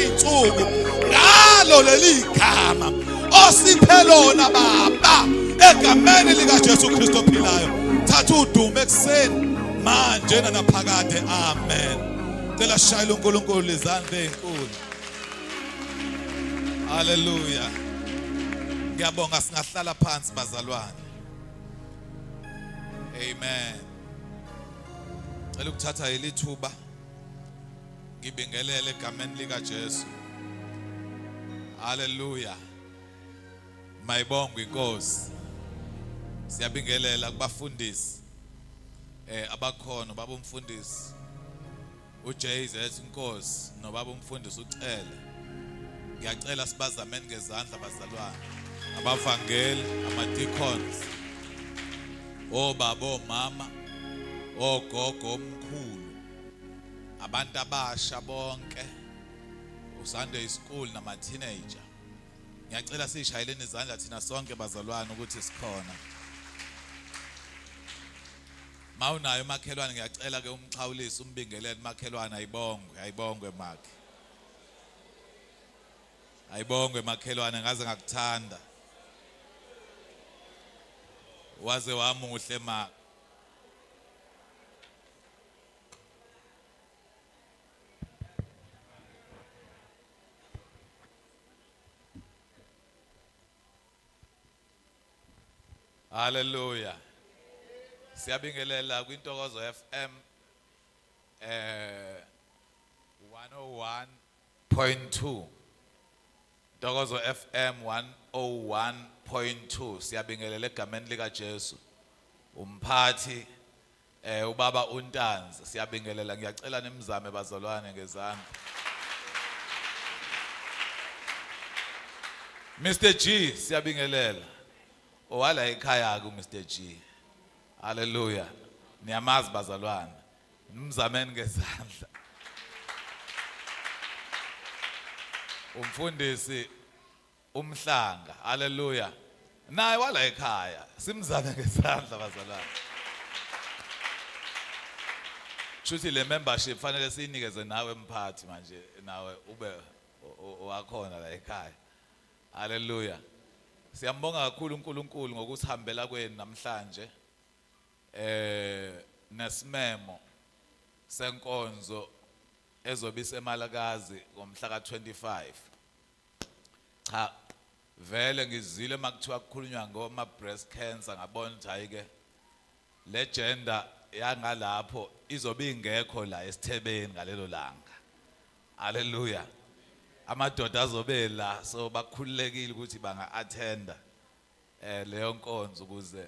izinsuku ngalo leli gama osiphe lona Baba, egameni likaJesu Kristu ophilayo. Thatha udumo ekuseni, manje nanaphakade. Amen. Cela shayela uNkulunkulu izandla ezinkulu. Haleluya. Ngiyabonga, singahlala phansi bazalwane. Amen. Cela ukuthatha lelithuba ngibingelele egameni lika Jesu. Haleluya. Mayibongwe inkosi. Siyabingelela kubafundisi abakhona, baba umfundisi uJZ Nkosi nobaba umfundisi uCele. Ngiyacela sibazameni ngezandla bazalwane, abavangeli, ama-deacons, obaba, omama, ogogo, omkhulu, abantu abasha bonke, uSunday school nama-teenager. Ngiyacela siyishayeleni izandla thina sonke bazalwane ukuthi sikhona. Mawunayo umakhelwane, ngiyacela ke umxhawulise, umbingelele umakhelwane. Ayibongwe, ayibongwe makhe. Ayibongwe makhelwane, ngaze ngakuthanda. Waze wamuhle ma. Hallelujah. Siyabingelela kwintokozo FM 101.2. Ntokozo FM 101.2, siyabingelela egameni lika Jesu. Umphathi ubaba uNtanzi, siyabingelela, ngiyacela nimzame bazalwane ngezandla. Mr G, siyabingelela. Owala ekhaya ku Mr G. Hallelujah. Niyamazi bazalwane. Nimzameni ngezandla. Umfundisi uMhlanga. Hallelujah. Naye wala ekhaya. Simzame ngezandla bazalwane. Shuthi le membership fanele siyinikeze nawe mphathi manje, nawe ube owakhona la ekhaya. Hallelujah. Siyambonga kakhulu uNkulunkulu ngokusihambela kwenu namhlanje. Nesimemo senkonzo ezobe iseMalakazi ngomhla ka25. Cha, vele ngizwile makuthiwa kukhulunywa ngoma breast cancer, ngabona ukuthi hayi ke le gender yangalapho izobe ingekho la esithebeni ngalelo langa. Hallelujah. Amadoda azobe la, so bakhululekile ukuthi banga attenda leyo nkonzo ukuze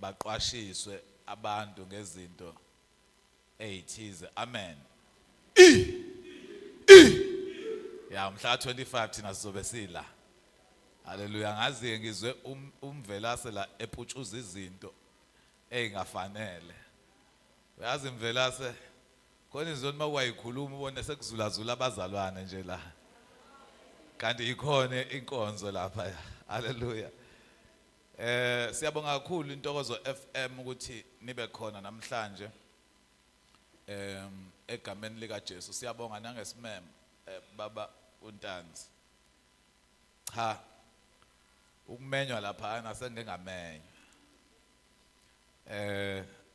baqwashiswe abantu ngezinto ezithize. Amen. Ya, mhla 25 thina sizobe sila. Haleluya. Ngazi ngizwe umvelase la eputshuza izinto ezingafanele. Uyazi mvelase, khona izinto uma wayikhuluma ubone sekuzulazula abazalwane nje la. Kanti ikhona inkonzo lapha. Haleluya. Siyabonga kakhulu Intokozo FM ukuthi nibe khona namhlanje. Egameni lika Jesu siyabonga nangesimemo baba uNtanzi. Cha, ukumenywa lapha nasengeke ngamenywa.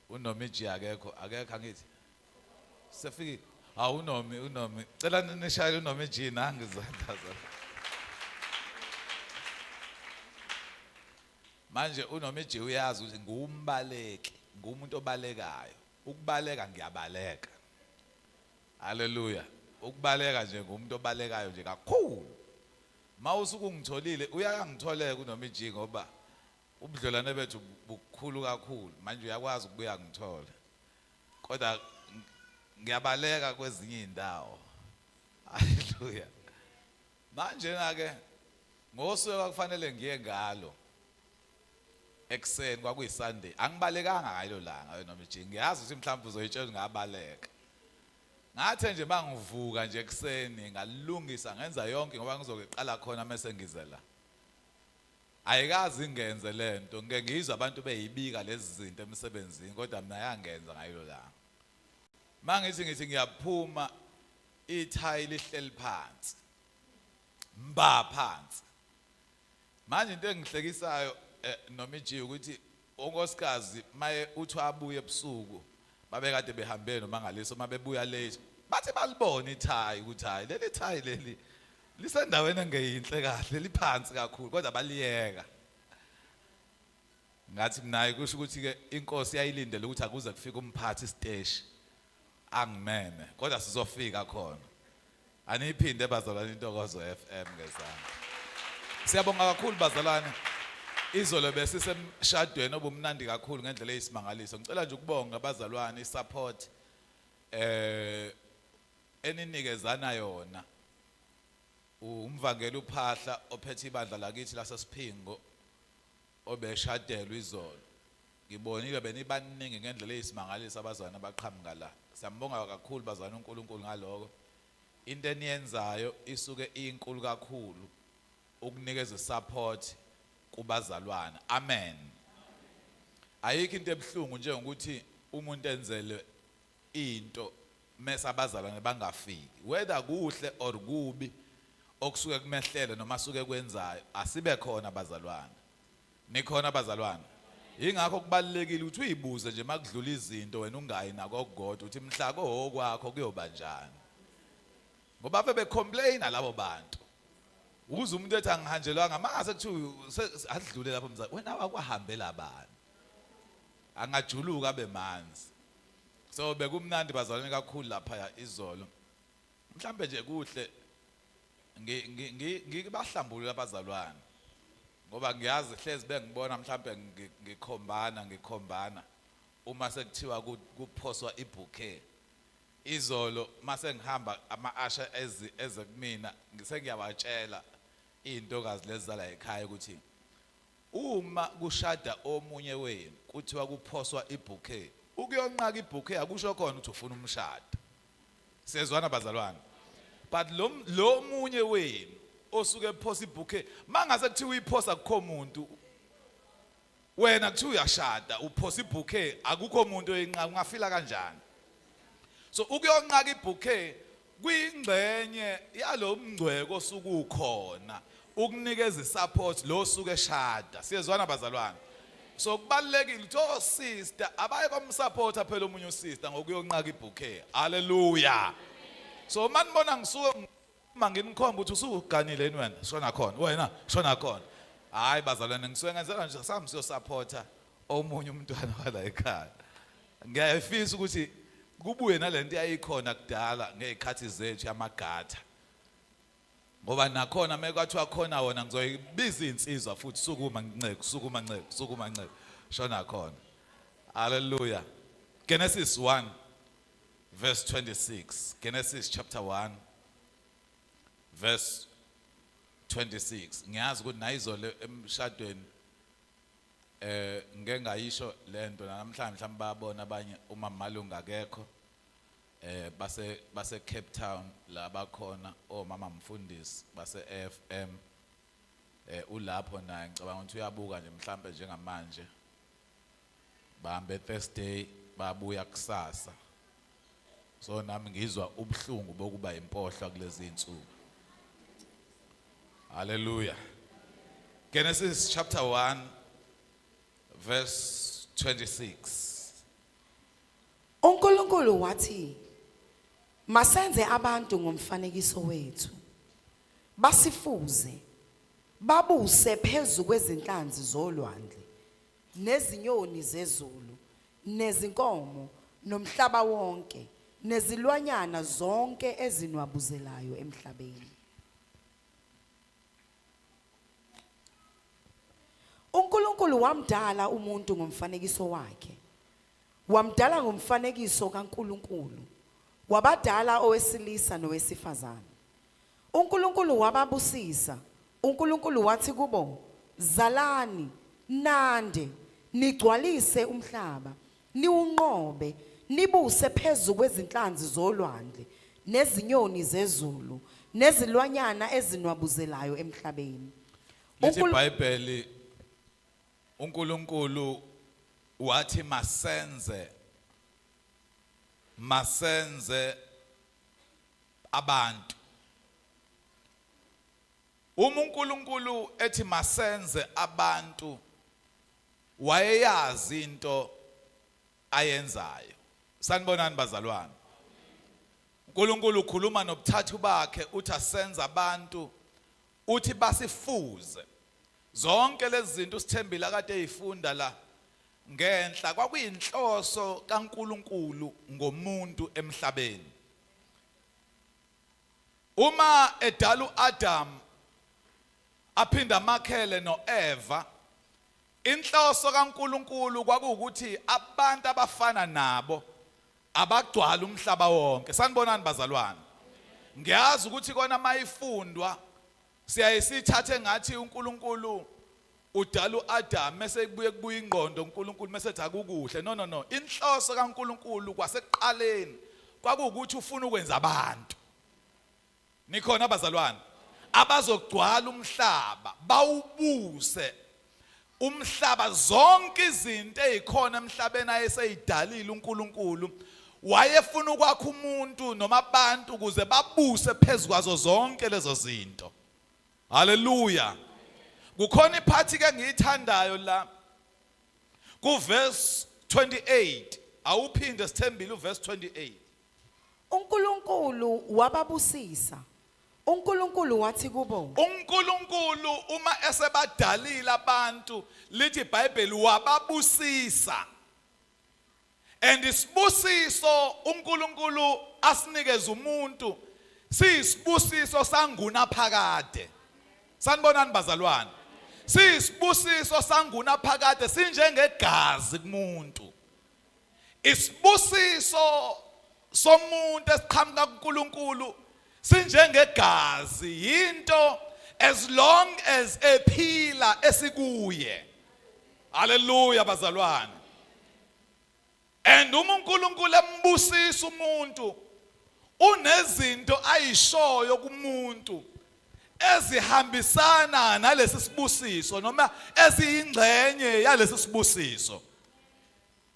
UNomi G akekho, akekho angithi. Sefikile. Hawu uNomi, uNomi. Cela nishayele uNomi G nangi izandla zakho. Manje uNomi G uyazi ukuthi ngumbaleki, ngumuntu obalekayo. Ukubaleka ngiyabaleka. Haleluya. Ukubaleka nje ngumuntu obalekayo nje kakhulu. Mawusuke ungitholile uyakangitholeka uNomi G ngoba ubudlelwane bethu bukhulu kakhulu. Manje uyakwazi ukubuya ngithole. Kodwa ngiyabaleka kwezinye indawo. Haleluya. Manje na ke ngosuku kufanele ngiye ngalo ekuseni kwakuyiSunday, angibalekanga ngalo langa wena Nomi G. Ngiyazi ukuthi mhlawumbe uzoyitshela ngabaleka. Ngathe nje mangivuka nje ekuseni ngalungisa ngenza yonke ngoba ngizoqala khona mase ngize la. Ayikazi ingenze lento, ngike ngizwe abantu beyibika lezi zinto emsebenzini kodwa mina yangenza ngayilo langa. Mangithi ngithi ngiyaphuma Ithayi lihleli phansi, mba phansi. Manje into engihlekisayo noma iji ukuthi unkosikazi maye uthi abuye ebusuku, babekade behambe noMangaliso, mabebuya late bathi balibona ithayi ukuthi hayi, leli thayi leli lisendaweni engeyinhle kahle, liphansi kakhulu, kodwa baliyeka. Ngathi mina kusho ukuthi ke inkosi yayilindele ukuthi akuze kufike umphathi siteshi angimeme, kodwa sizofika khona. Aniyiphinde bazalwane Intokozo FM ngezandla. Siyabonga kakhulu bazalwane. Izolo besisemshadweni obumnandi kakhulu ngendlela eyisimangaliso. Ngicela nje ukubonga abazalwane isupport eninikezana yona. Umvangeli uPhahla ophethe ibandla lakithi laseSiphingo obeshadelwe izolo. Ngibonile benibaningi ngendlela eyisimangaliso abazalwane abaqhamuka la. Siyambonga kakhulu bazalwane uNkulunkulu ngaloko. Into eniyenzayo isuke inkulu kakhulu ukunikeza support kubazalwane. Amen. Ayikho into ebuhlungu njengokuthi umuntu enzele into mase abazalwane bangafiki, whether kuhle or kubi okusuke kumehlele noma suke kwenzayo, asibe khona abazalwane. Nikhona abazalwane? Ingakho kubalulekile ukuthi uyibuze nje makudlula izinto wena ungayi nako okukodwa, uthi mhla kokwakho kuyoba njani, ngoba bebe complain labo bantu. Ukuze umuntu ethi angihanjelwanga, mangase kuthiwa adlule lapho mzali wena wakwahambela abantu, angajuluka abe manzi. So bekumnandi bazalwane kakhulu lapha izolo. Mhlambe nje kuhle ngibahlambulula abazalwane, ngoba ngiyazi hlezi bengibona mhlambe ngikhombana uma sekuthiwa kuphoswa ibouquet. Izolo mase ngihamba ama-usher eze kumina, ngisengiyabatshela iy'ntokazi lezi zala ekhaya ukuthi uma kushada omunye wenu kuthiwa kuphoswa ibouquet, ukuyonqaka ibouquet akusho khona ukuthi ufuna umshado. Siyezwana bazalwane? But lo munye wenu osuke ephosa ibouquet, mangase kuthiwa uyiphosa akukho muntu, wena kuthiwa uyashada uphosa ibouquet akukho muntu oyinqaka, ungafila kanjani? So ukuyonqaka ibouquet kuyingxenye yalo mngcweko osuke ukhona ukunikeza isupport lo osuke eshada. Siyezwana bazalwane? So kubalulekile ukuthi o sister abaye komsupporta phela omunye usister ngokuyonqaka ibouquet. Hallelujah. So manibona ngisuke uma nginikhomba ukuthi usuganile yini wena, shona khona wena, shona khona. Hayi bazalwane, ngisuke ngenzela nje sami siyosupporta omunye umntwana wala ekhaya. Ngiyafisa ukuthi kubuye nalento yayikhona kudala ngezikhathi zethu yamagatha, ngoba nakhona mekwathiwa khona wona ngizoyibiza insizwa futhi, sukuma nceke, sukuma nceke, sukuma nceke, shona khona. Hallelujah. Genesis 1 verse 26. Genesis chapter 1 verse 26. Ngiyazi ukuthi nayizolo emshadweni ngeke ngayisho lento namhlanje, mhlawumbe bayabona abanye uma Malunga akekho, base Cape Town la bakhona omama mfundisi base AFM, ulapho naye, ngicabanga ukuthi uyabuka nje mhlambe njengamanje. Bahambe Thursday, babuya kusasa. So nami ngizwa ubuhlungu bokuba impohlwa kulezi insuku. Hallelujah. Genesis chapter 1 verse 26. uNkulunkulu wathi, "Masenze abantu ngomfanekiso wethu. Basifuze, babuse phezu kwezinhlanzi zolwandle, nezinyoni zezulu, nezinkomo, nomhlaba wonke, nezilwanyana zonke ezinwabuzelayo emhlabeni." uNkulunkulu wamdala umuntu ngomfanekiso wakhe. Wamdala ngomfanekiso kaNkulunkulu. Wabadala owesilisa nowesifazane. uNkulunkulu wababusisa. uNkulunkulu wathi kubo, "Zalani, nande, nigcwalise umhlaba, niwunqobe, nibuse phezu kwezinhlanzi zolwandle, nezinyoni zezulu, nezilwanyana ezinwabuzelayo emhlabeni." Lithi iBhayibheli uNkulunkulu wathi masenze Abantu. Uma uNkulunkulu ethi masenze abantu, wayeyazi into ayenzayo. Sanibonani bazalwane. uNkulunkulu ukhuluma nobuthathu bakhe, uthi asenza abantu, uthi basifuze. Zonke lezi zinto usithembile akade eyifunda la ngenhla kwakuyinhloso kaNkulunkulu ngomuntu emhlabeni. Uma edala uAdam aphinda amakhele noEva, inhloso kaNkulunkulu kwakuwukuthi abantu abafana nabo abagcwala umhlaba wonke. Sanibonani bazalwane. Ngiyazi ukuthi kona mayifundwa siyaye sithathe ngathi uNkulunkulu udala uAdam mase kubuye kubuya ingqondo uNkulunkulu mase ethi akukuhle. No, no, no, inhloso kaNkulunkulu kwasekuqaleni kwakuwukuthi ufuna ukwenza abantu. Nikhona bazalwane? Abazogcwala umhlaba, bawubuse umhlaba. Zonke izinto ezikhona emhlabeni ayeseyidalile uNkulunkulu, wayefuna ukwakha umuntu noma abantu ukuze babuse phezukwazo zonke lezo zinto. Haleluya. Kukhona iphathi ke ngiyithandayo la ku verse 28. Awuphinde sithembile uverse 28. uNkulunkulu wababusisa. uNkulunkulu wathi kubo, uNkulunkulu uma esebadalile abantu, lithi iBhayibheli wababusisa. And isibusiso uNkulunkulu asinikeza umuntu siyisibusiso sanguna phakade. Sanibonani bazalwane. Siyisibusiso sanguna phakade, sinjengegazi kumuntu. Isibusiso somuntu esiqhamuka kuNkulunkulu sinjengegazi, yinto as long as ephila esikuye. Haleluya bazalwane. And uma uNkulunkulu embusisa umuntu, unezinto ayishoyo kumuntu ezihambisana nalesi sibusiso noma eziyingxenye yalesi sibusiso.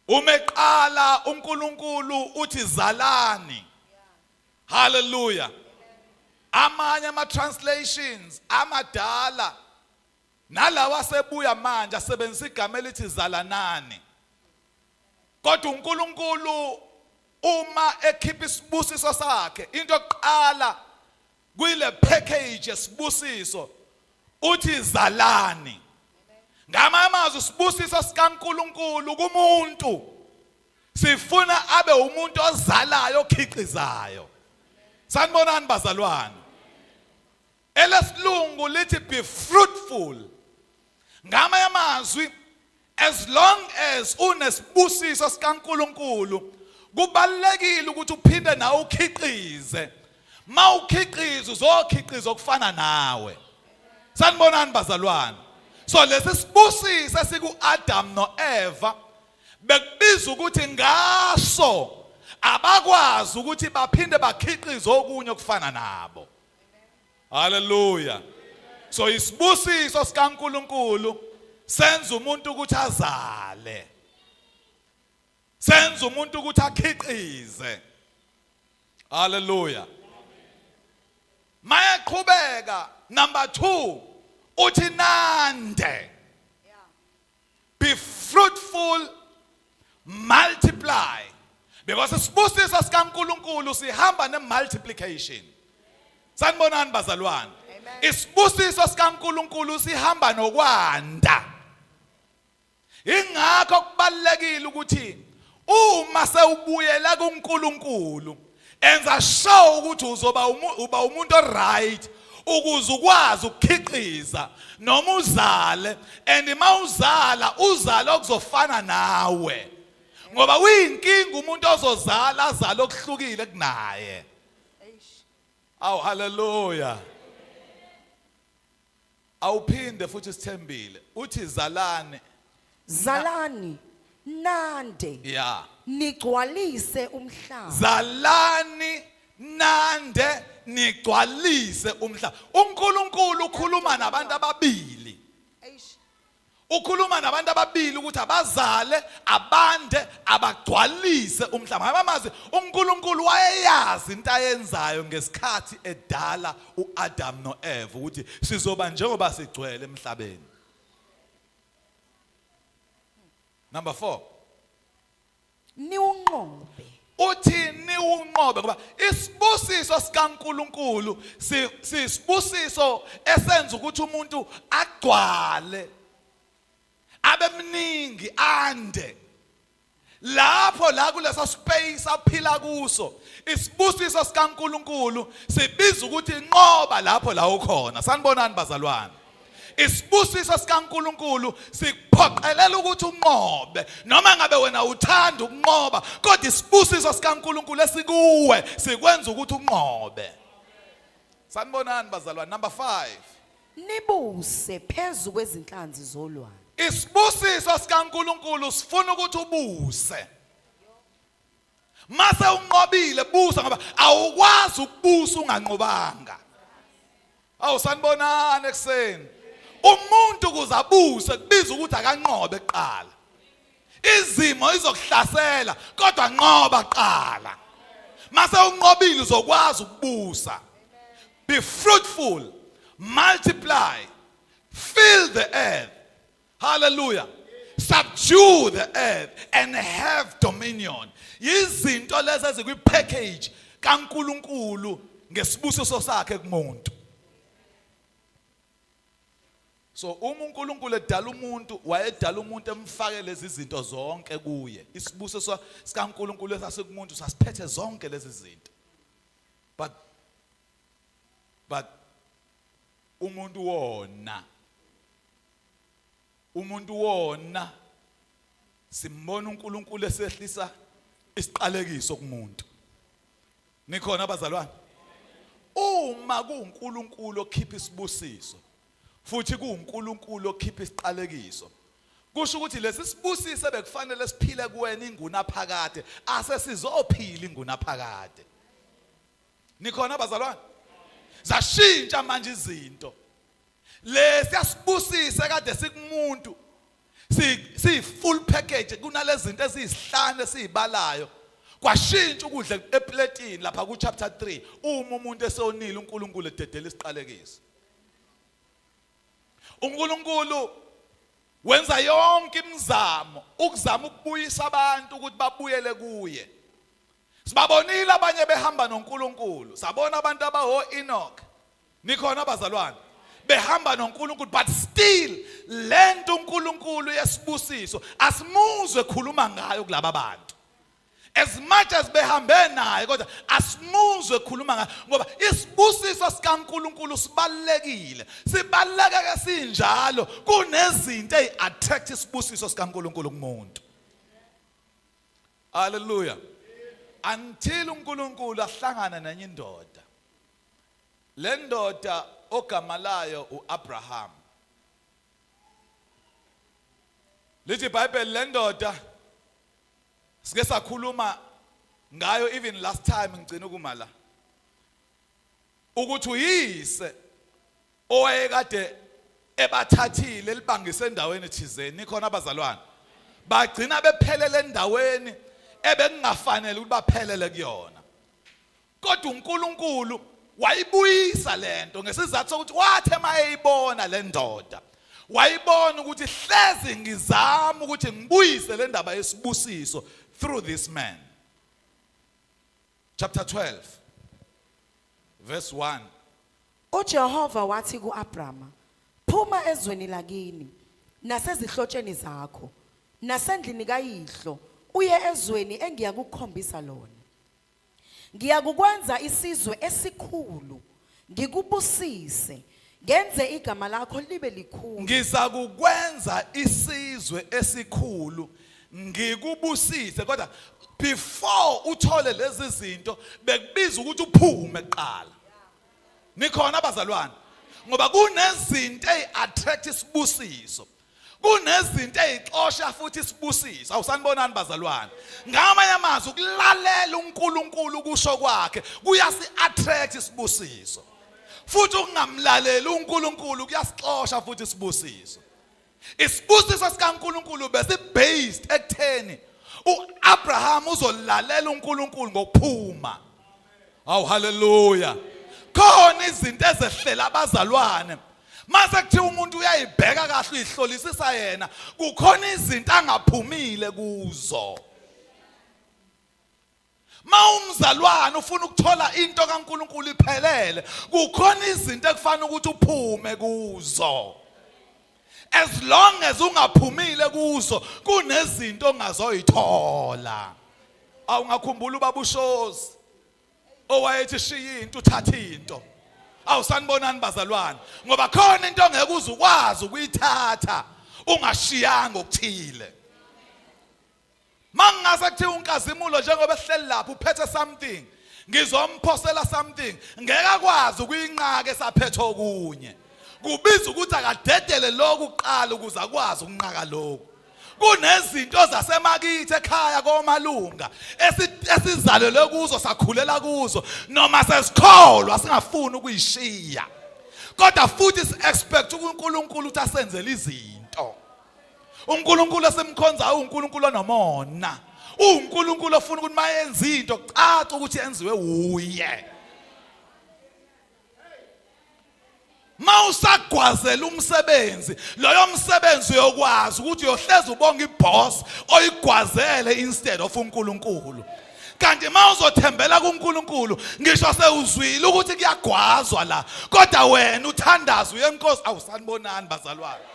Uma eqala uNkulunkulu uthi zalani. Hallelujah. Amanye ama translations amadala nalawa asebuya manje asebenzisa igama elithi zalanani. Kodwa uNkulunkulu uma ekhipha isibusiso sakhe, into yokuqala kuyile package yesibusiso uthi zalani. Ngamanye amazwi, isibusiso sikaNkulunkulu kumuntu sifuna abe umuntu ozalayo, okhiqizayo. Sanibonani bazalwane. Elesilungu lithi be fruitful. Ngamanye amazwi, as long as unesibusiso sikaNkulunkulu, kubalekile ukuthi uphinde nawe ukhiqize. Mawukhiqiza uzokhiqiza okufana nawe. Sanibonani bazalwane. So lesi sibusiso esiku Adam noEva bekubiza ukuthi ngaso abakwazi ukuthi baphinde bakhiqize okunye okufana nabo. Haleluya. So isibusiso sikaNkulunkulu senza umuntu ukuthi azale, senza umuntu ukuthi akhiqize. Haleluya. Mayeqhubeka number 2 uthi nande, be fruitful, multiply, because isibusiso sikaNkulunkulu sihamba ne multiplication. Sanibonani bazalwane. Isibusiso sikaNkulunkulu sihamba nokwanda. Ingakho kubalekile ukuthi uma sewubuyela kuNkulunkulu, enza sure ukuthi uzoba uba umuntu oright ukuze ukwazi ukukhiqiza noma uzale, and mawuzala uzale okuzofana nawe, ngoba uyinkinga umuntu ozozala azale okuhlukile kunaye. Awu, haleluya. Awuphinde futhi sithembile, uthi zalani. Zalani nande, nigcwalise umhlaba. Zalani nande nigcwalise umhlaba. UNkulunkulu ukhuluma nabantu ababili. Ukhuluma nabantu ababili ukuthi abazale, abande, abagcwalise umhlaba. Ngamanye amazwi, uNkulunkulu wayeyazi into ayenzayo ngesikhathi edala uAdam noEva ukuthi sizoba njengoba sigcwele emhlabeni. Number 4. Niwunqobe. Uthi niwunqobe ngoba isibusiso sikaNkuluNkulu sisibusiso esenza ukuthi umuntu agcwale, abe mningi, ande lapho la kulesa space aphila kuso. Isibusiso sikaNkuluNkulu sibiza ukuthi nqoba lapho la ukhona. Sanibonani bazalwane. Isibusiso sikaNkuluNkulu sikuphoqelela ukuthi unqobe, noma ngabe wena uthanda ukunqoba, kodwa isibusiso sikaNkuluNkulu esikuwe sikwenza ukuthi unqobe. Sanibonani bazalwane. Number 5. Nibuse phezu kwezinhlanzi zolwandle. Isibusiso sikaNkuluNkulu sifuna ukuthi ubuse. Mase unqobile, busa, ngoba awukwazi ukubusa unganqobanga. Awu, sanibonani ekuseni. Umuntu ukuze abuse kubiza ukuthi akanqobe kuqala. Izimo izokuhlasela, kodwa nqoba kuqala. Mase unqobile uzokwazi ukubusa. Be fruitful, multiply, fill the earth. Hallelujah. Subdue the earth and have dominion. Izinto lezi ezikwi package kaNkuluNkulu ngesibusiso sakhe kumuntu. So uma uNkulunkulu edala umuntu, wayedala umuntu emfake lezi zinto zonke kuye. Isibusiso sikaNkulunkulu esasikumuntu sasiphethe zonke lezi zinto. But umuntu wona. Umuntu wona, simbona uNkulunkulu esehlisa isiqalekiso kumuntu. Nikhona abazalwane? Uma kuuNkulunkulu okhipha isibusiso futhi kuuNkulunkulu okhipha isiqalekiso, kusho ukuthi lesi sibusiso bekufanele siphile kuwena ingunaphakade, asesizophila ingunaphakade. Nikhona abazalwane? Zashintsha manje izinto. Lesi asibusise kade sikumuntu si full package kunalezi zinto eziyisihlanu esizibalayo. Kwashintsha ukudla epletini lapha ku chapter 3, uma umuntu esonile uNkulunkulu ededela isiqalekiso. UNkulunkulu wenza yonke imizamo ukuzama ukubuyisa abantu ukuthi babuyele kuye. Sibabonile abanye behamba noNkulunkulu, sabona abantu abaho Enoch. Nikhona abazalwane? Behamba noNkulunkulu, but still lento uNkulunkulu yesibusiso asimuzwe khuluma ngayo kulaba bantu. As much as behambe naye, kodwa asimuzwe khuluma ngayo, ngoba isibusiso sikaNkulunkulu sibalekile. Sibaleka ke sinjalo, kunezinto eziattract isibusiso sikaNkulunkulu kumuntu. Hallelujah. Until uNkulunkulu ahlangana nenye indoda. Le ndoda ogama layo uAbraham. Lithi iBhayibheli le ndoda sike sakhuluma ngayo even last time ngicina ukuma la, ukuthi uyise owayekade ebathathile libangise endaweni thizeni. Nikhona abazalwane? Bagcina bephelele endaweni ebekungafanele ukuthi baphelele kuyona, kodwa uNkulunkulu wayibuyisa lento ngesizathu sokuthi wathi emayeyibona le ndoda, wayibona ukuthi hlezi ngizama ukuthi ngibuyise le ndaba yesibusiso through this man. Chapter 12 verse 1. UJehova wathi kuAbrama, "Phuma ezweni lakini nasezihlotsheni zakho nasendlini kayihlo, uye ezweni engiyakukhombisa lona. Ngiyakukwenza isizwe esikhulu, ngikubusise, ngenze igama lakho libe likhulu." Ngizakukwenza isizwe esikhulu, ngikubusise. Kodwa before uthole lezi zinto bekubiza ukuthi uphume kuqala. Nikhona abazalwane? Ngoba kunezinto eziattract isibusiso, kunezinto ezixosha futhi isibusiso. Awusanibonani bazalwane? Ngamanye amazwi, ukulalela uNkulunkulu kusho kwakhe kuyasi attract isibusiso, futhi ukungamlaleli uNkulunkulu kuyasixosha futhi isibusiso. Isibusiso sikaNkuluNkulu besi based ekutheni uAbraham uzolalela uNkulunkulu ngokuphuma. Awu haleluya. Khona izinto ezehlela abazalwane. Mase kuthiwa umuntu uyayibheka kahle uyihlolisisa yena, kukhona izinto angaphumile kuzo. Mawumzalwane ufuna ukuthola into kaNkuluNkulu iphelele, kukhona izinto ekufanele ukuthi uphume kuzo. As long as ungaphumile kuzo, kunezinto ongazoyithola. Awungakhumbula ubaba uShozi owayethi shiya into uthathe into. Awusanibonani bazalwane, ngoba khona into ongeke uze ukwazi ukuyithatha ungashiyanga okuthile. Mangingase kuthiwa uNkazimulo njengoba ehleli lapha uphethe something ngizomphosela something ngeke akwazi ukuyinqaka esaphethe okunye kubiza ukuthi akadedele lokhu kuqala ukuze akwazi ukunqaka lokhu kunezinto zasemakithi ekhaya komalunga esizalelwe kuzo sakhulela kuzo noma sesikholwa singafuni ukuyishiya kodwa futhi si-expect uNkulunkulu ukuthi asenzele izinto uNkulunkulu esimkhonzayo uNkulunkulu onomona uNkulunkulu ofuna ukuthi mayenze into kucace ukuthi yenziwe uye mawusagwazela umsebenzi loyo msebenzi uyokwazi ukuthi uyohleza ubonga iboss oyigwazele instead of uNkulunkulu kanti mawuzothembela kuNkulunkulu ngisho sewuzwile ukuthi kuyagwazwa la kodwa wena uthandaza uye enkosi awusanibonani bazalwane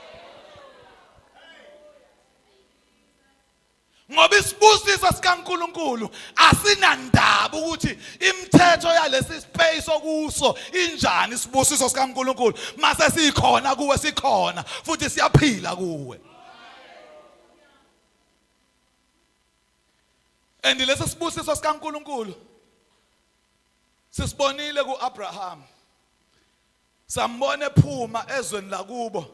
ngoba isibusiso sikaNkuluNkulu asinandaba ukuthi imithetho yalesi space okuso injani isibusiso sikaNkuluNkulu mase sikhona kuwe sikhona futhi siyaphila kuwe and lesi sibusiso sikaNkuluNkulu sisibonile kuAbraham Sambona ephuma ezweni lakubo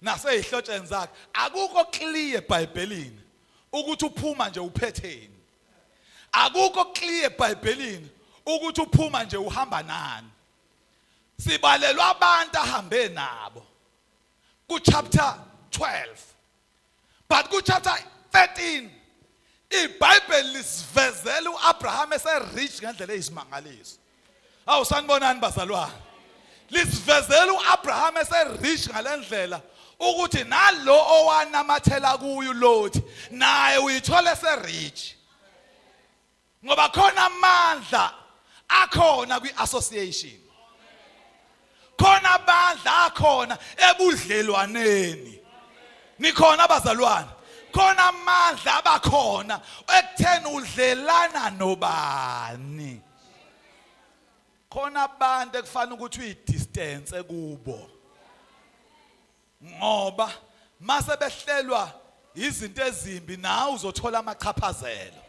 nasezihlotsheni zakhe. Akukho clear eBhayibhelini ukuthi uphuma nje uphetheni. Akukho clear eBhayibhelini ukuthi uphuma nje uhamba nani. Sibalelwa abantu ahambe nabo ku chapter 12. But ku chapter 13 iBhayibheli lisivezela uAbraham ese rich ngendlela eyisimangaliso. Awu sanibonani bazalwane. Lisivezela uAbraham ese rich ngalendlela ukuthi nalo owanamathela kuyo uLothi naye uyithola ese rich. Ngoba khona amandla akhona kwi-association. Khona amandla akhona ebudlelwaneni. Nikhona abazalwane. Khona amandla abakhona ekutheni udlelana nobani. Khona abantu ekufanele ukuthi uyidistance kubo. Ngoba mase behlelwa izinto ezimbi nawe uzothola amachaphazelo.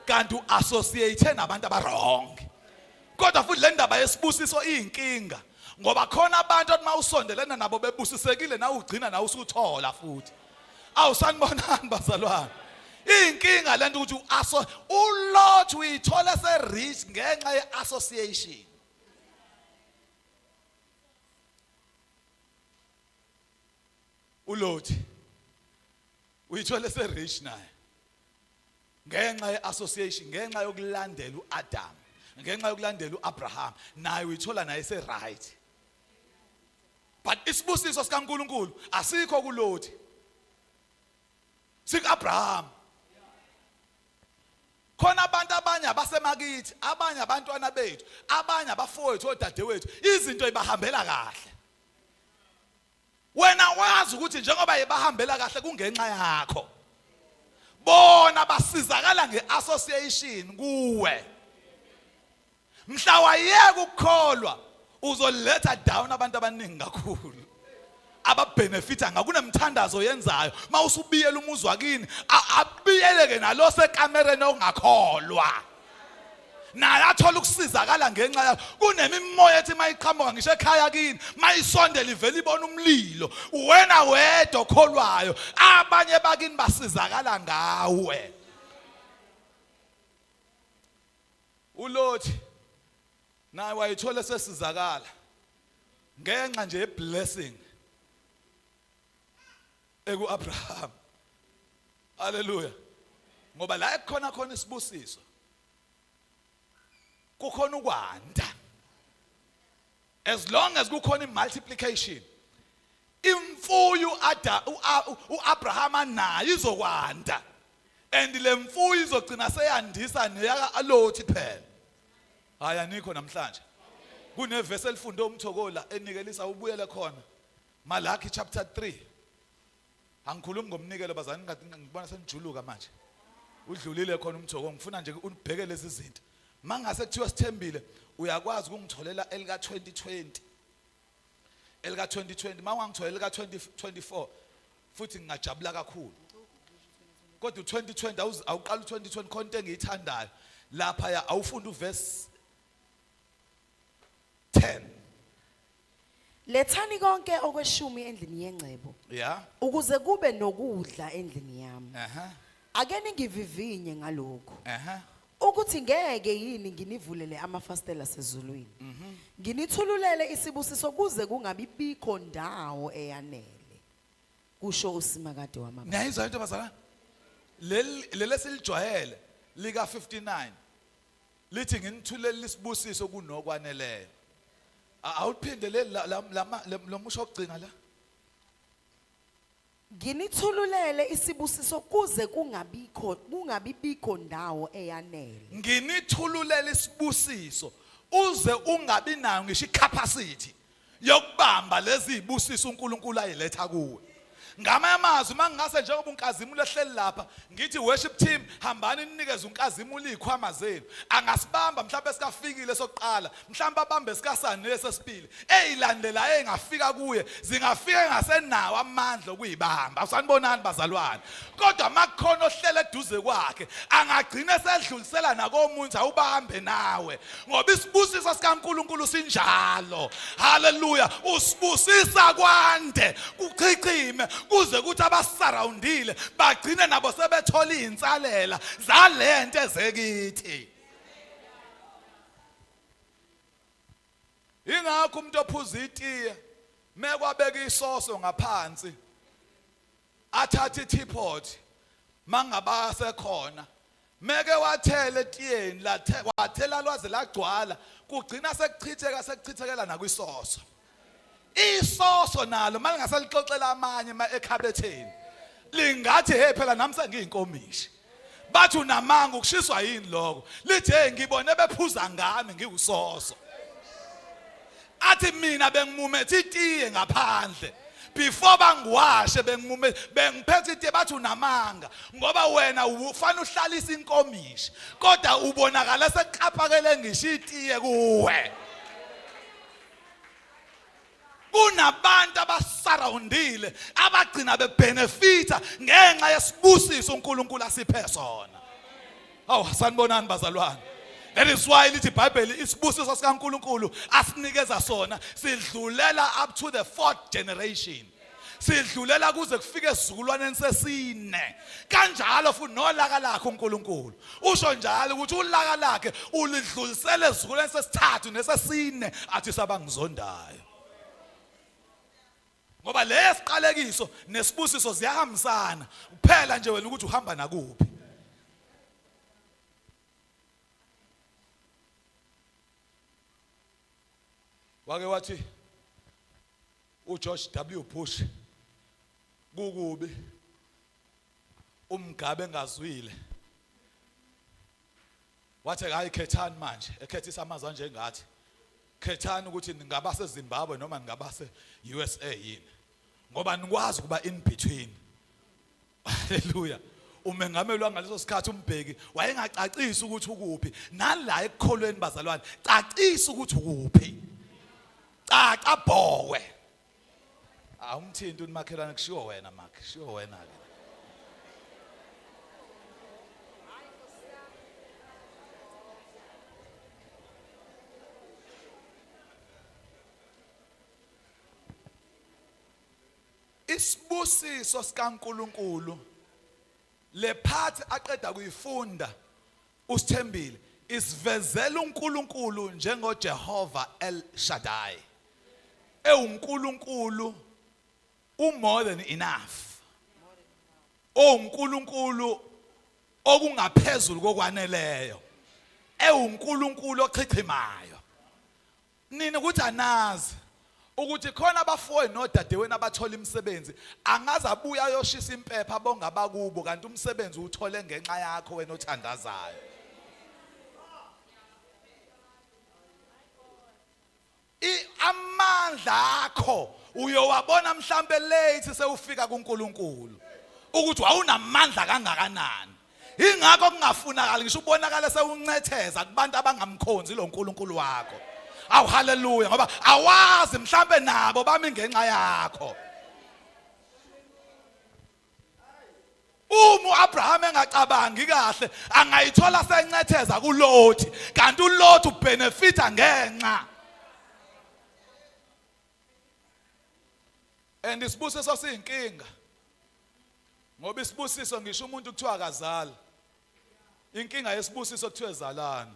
Kanti uassociate nabantu abarong. Kodwa futhi le ndaba yesibusiso iyinkinga ngoba khona abantu othi mawusondelene nabo bebusisekile nawe ugcina nawe usuthola futhi. Awusanibonani bazalwane. Iyinkinga lento ukuthi uasso uLot uyithola se rich ngenxa ye association. uLothi uyithole se-rich naye ngenxa ye-association ngenxa yokulandela u-Adam ngenxa yokulandela u-Abraham naye uyithola naye se-right but isibusiso sikaNkuluNkulu asikho kuLothi sika-Abraham khona abantu abanye abasemakithi abanye abantwana bethu abanye abafowethu odadewethu izinto ibahambela kahle wena wazi ukuthi njengoba ibahambela kahle kungenxa yakho bona basizakala ngeassociation kuwe mhla wayeka ukukholwa uzoletha down abantu abaningi kakhulu ababenefita ngakunemthandazo yenzayo mawusubiyela umuzi wakini abiyeleke nalo sekamereni ongakholwa naye athola ukusizakala ngenxa yakho kunemimoya ethi mayiqhamuka ngisho ekhaya kini mayisondela ivele ibona umlilo wena wedwa okholwayo abanye bakini basizakala ngawe uLothi naye wayithola sesizakala ngenxa nje yeblessing ekuAbraham. Haleluya. Ngoba la ekukhona khona isibusiso kukhona ukwanda. As long as kukhona imultiplication, imfuyo ada uAbraham anayo izokwanda, and le mfuyo izogcina seyandisa neyaka Lot phela. Hayi, anikho namhlanje. Kunevesi elifunde umthokola enikelisa, ubuyele khona, Malaki chapter 3. Angikhulumi ngomnikelo bazani, ngibona senijuluka manje. Udlulile khona umthoko, ngifuna nje unibheke lezi zinto. Mangase kuthiwa sithembile uyakwazi ukungitholela elika 2020, elika 2020, mawungangitholela elika 2024 futhi ngingajabula kakhulu, kodwa u2020 awuqala u2020. Khona into engiyithandayo lapha ya, awufunda uverse 10. Lethani konke okweshumi endlini yengcebo ukuze kube nokudla endlini yami. Ake ningivivinye ngalokhu, ukuthi ngeke yini nginivulele amafastela asezulwini, nginithululele isibusiso kuze kungabi bikho ndawo eyanele, kusho uSimakade wamabandla. Niyayizwa into bazalwane? Leli esilijwayele lika 59 lithi nginithulele isibusiso kunokwaneleyo. Awuphinde leli lo musho okugcina la. Nginithululele isibusiso kuze kungabi bikho ndawo eyanele. Nginithululele isibusiso uze ungabi nayo ngisho icapacity yokubamba lezi zibusiso uNkulunkulu ayiletha kuwe. Ngamanye amazwi, mangingase njengoba uNkazimulo ehleli lapha ngithi, "Worship team, hambani ninikeze uNkazimulo izikhwama zenu," angasibamba mhlawumbe sikafikile sokuqala, mhlawumbe abambe sikasanele sesibili, eyilandelayo engafika kuye zingafika engasenawo amandla okuyibamba. Awusanibonani bazalwane? Kodwa makukhona ohlele eduze kwakhe angagcina esedlulisela nakomuntu, awubambe nawe, ngoba isibusiso sikaNkuluNkulu sinjalo. Haleluya! Usibusisa kwande, kuchichime, kuze kuthi abasurroundile bagcine nabo sebethola izinsalela zalento ezekithi. Ingakho umuntu ophuza itiye mekwabeka isoso ngaphansi athathe i-teapot, mangaba sekhona meke wathela etiyeni, lathe wathela lwaze lagcwala, kugcina sekuchitheka, sekuchithekela nakwisoso. Isoso nalo malingasalixoxela amanye ekhabetheni lingathi, "Hey, phela nami sengiyinkomishi." Bathi, "Unamanga, ukushiswa yini lokho?" Lithi, "Hey, ngibone bephuza ngami ngiwusoso." Athi, "Mina bengimumethe itiye ngaphandle before bangiwashe, bengimume bengiphethe itiye." Bathi, "Unamanga, ngoba wena ufana uhlalisa inkomishi, kodwa ubonakala sekuxhaphakele ngisho itiye kuwe." Kunabantu abasurroundile abagcina bebenefita ngenxa yesibusiso uNkulunkulu asiphe sona. Awu, sanibonani bazalwane. That is why lithi iBhayibheli isibusiso sikaNkulunkulu asinikeza sona sidlulela up to the fourth generation, sidlulela kuze kufike esizukulwaneni sesine. Kanjalo futhi nolaka lakhe, uNkulunkulu usho njalo ukuthi ulaka lakhe ulidlulisele esizukulwaneni sesithathu nesesine, athi sabangizondayo, ngoba lesiqalekiso nesibusiso ziyahambisana. Kuphela nje wena ukuthi uhamba nakuphi. Wake wathi uGeorge W Bush, kukubi uMgabe engazwile, wathi, "Hayi, khethani manje," ekhethisa amazwi anjengathi, "Khethani ukuthi ningaba seZimbabwe noma ningaba se-USA yini, ngoba nikwazi ukuba in between." Haleluya! Umengameli wangaleso sikhathi uMbeki wayengacacisi ukuthi ukuphi. Nala ekukholweni bazalwane, cacisa ukuthi ukuphi, caca bhowe. Awumthinti unimakhelwane, kushiwo wena makhe, kushiwo wena ke. Isibusiso sikaNkuluNkulu, lephathi aqeda kuyifunda usithembile, isivezela uNkulunkulu njengoJehova El Shaddai, ewuNkulunkulu u more than enough. owuNkulunkulu okungaphezulu kokwaneleyo, ewuNkulunkulu ochichimayo. Nina ukuthi anazi ukuthi khona abafowenu nodadewenu abathola imisebenzi, angaze abuye ayoshisa impepha bonga abakubo, kanti umsebenzi uwuthole ngenxa yakho wena othandazayo. Amandla akho uyowabona mhlambe late sewufika kuNkulunkulu ukuthi wawunamandla kangakanani. Ingakho kungafunakali ngisho ubonakale sewuncetheza kubantu abangamkhonzi lo nkulunkulu wakho. Awu haleluya, ngoba awazi mhlambe nabo bami ngenxa yakho. Uma uAbraham engacabangi kahle angayithola sencetheza kuLothi, kanti uLothi ubenefita ngenxa. And isibusiso siyinkinga, ngoba isibusiso ngisho umuntu kuthiwa akazali, inkinga yesibusiso kuthiwe zalani.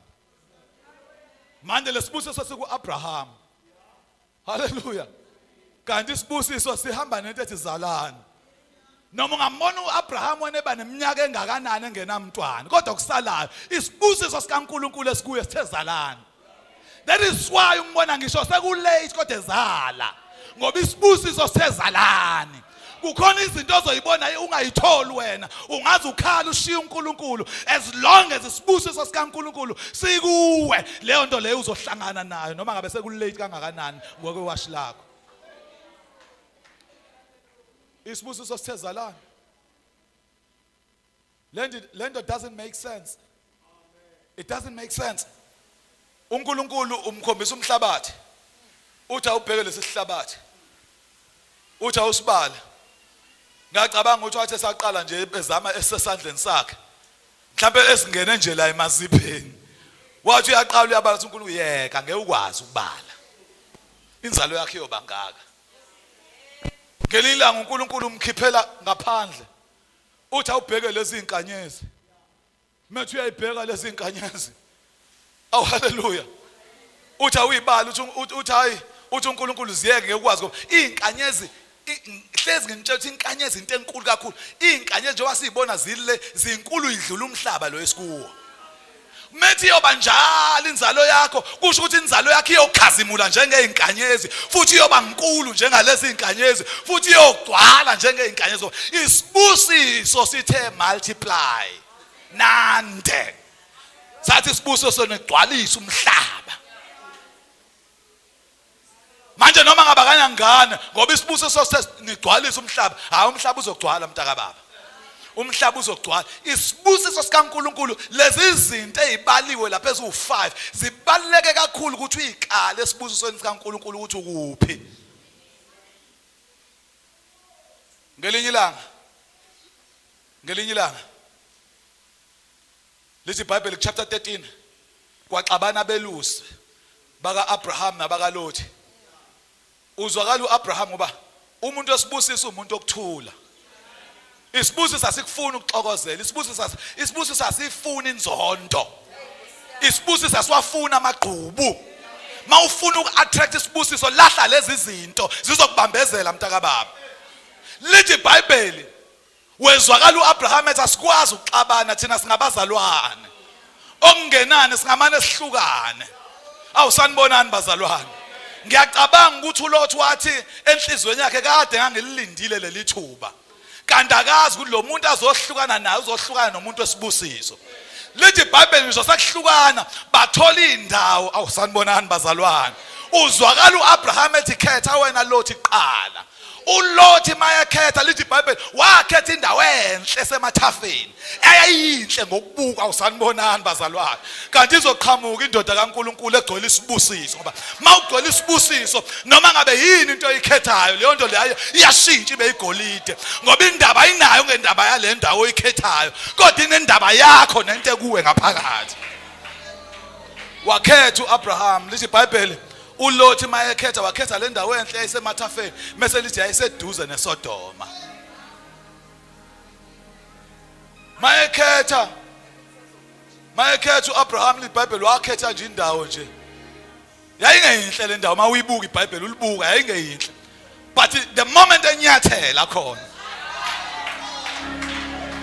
Manje lesibusiso siku-Abraham, haleluya, kanti isibusiso sihamba nento ethi zalani. Noma ungambona uAbraham wena eba neminyaka engakanani engenamntwana, kodwa kusalayo isibusiso sikaNkulunkulu esikuye sithe zalani. That is why umbona ngisho sekulate kodwa ezala, ngoba isibusiso sithezalani. Kukhona izinto ozoyibona ungayitholi wena, ungaze ukhala ushiye uNkulunkulu. As long as isibusiso sikaNkulunkulu sikuwe, leyo nto leyo uzohlangana nayo noma ngabe sekulate kangakanani ngokwewashi lakho. Isibusiso sithezalani. Lento doesn't make sense. It doesn't make sense. UNkulunkulu umkhombisa umhlabathi, uthi awubheke lesi sihlabathi, uthi awusibale. Ngiyacabanga ukuthi wathi esaqala nje ezama esesandleni sakhe, mhlampe esingene nje la emazipheni, wathi uyaqala uyabala, uthi uNkulunkulu yeka, ngeke ukwazi ukubala, inzalo yakhe iyoba ngaka. Ngelinye ilanga uNkulunkulu umkhiphela ngaphandle, uthi awubheke lezi zinkanyezi. Methi uyayibheka lezi zinkanyezi. Awu haleluya. Uthi awuyibali, uthi uthi hayi, uthi uNkulunkulu ziyeke ngeke ukwazi ngoba izinkanyezi, hlezi nginitshela ukuthi inkanyezi into enkulu kakhulu. Izinkanyezi njengoba siyibona zile zinkulu idlula umhlaba lo esikuwo. Methi iyoba njalo inzalo yakho, kusho ukuthi inzalo yakho iyokhazimula njengezinkanyezi, futhi iyoba nkulu njengalezi zinkanyezi, futhi iyogcwala njengezinkanyezi. Isibusiso sithe multiply, nande. Sathi isibusiso nigcwalisa umhlaba. Manje noma ngaba kanangane, ngoba isibusiso nigcwalisa umhlaba, hayi umhlaba uzogcwala mntakababa. Umhlaba uzogcwala. Isibusiso sikaNkulunkulu, lezi zinto ezibaliwe lapha eziwu5 zibaluleke kakhulu ukuthi uyikale esibusisweni sikaNkulunkulu ukuthi ukuphi. Ngelinye ilanga, ngelinye ilanga lithi iBhayibheli chapter 13, kwaxabana abelusi baka-Abraham nabakaLothi. Uzwakala uAbraham ngoba umuntu osibusisa umuntu okuthula. Isibusiso asikufuni ukuxokozela, isibusiso isibusiso asifuni inzondo. Isibusiso asiwafuna amagqubu. Mawufuna uku-attract isibusiso, lahla lezi zinto zizokubambezela mntakababa. Lithi iBhayibheli wezwakala uAbraham ethi asikwazi ukuxabana thina singabazalwane, okungenani singamane sihlukane. Awusanibonani bazalwane. Ngiyacabanga ukuthi uLothi wathi enhlizweni yakhe kade ngangilindile leli thuba, kanti akazi ukuthi lo muntu azohlukana naye uzohlukana nomuntu wesibusiso. Lithi iBhayibheli ngisho sekuhlukana bathola indawo. Awusanibonani bazalwane. Uzwakala uAbraham ethi khetha wena Lothi qala. uLothi mayekhetha, lithi iBhayibheli wakhetha indawo enhle esemathafeni eyayinhle ngokubuka. Awusanibonani bazalwane. Kanti izoqhamuka indoda kaNkuluNkulu egcwele isibusiso, ngoba mawugcwele isibusiso noma ngabe yini into oyikhethayo leyo nto leyo iyashintsha ibe igolide, ngoba indaba ayinayo ngendaba yale ndawo oyikhethayo, kodwa inendaba yakho nento ekuwe ngaphakathi. Wakhetha uAbraham, lithi iBhayibheli uLothi mayekhetha wakhetha le ndawo enhle yayisemathafeni, mese lithi yayiseduze neSodoma. Mayekhetha mayekhetha uAbraham, iBhayibheli wakhetha nje indawo nje yayingeyinhle le ndawo. Mawuyibuka iBhayibheli ulibuka yayingeyinhle, but the moment enyathela khona.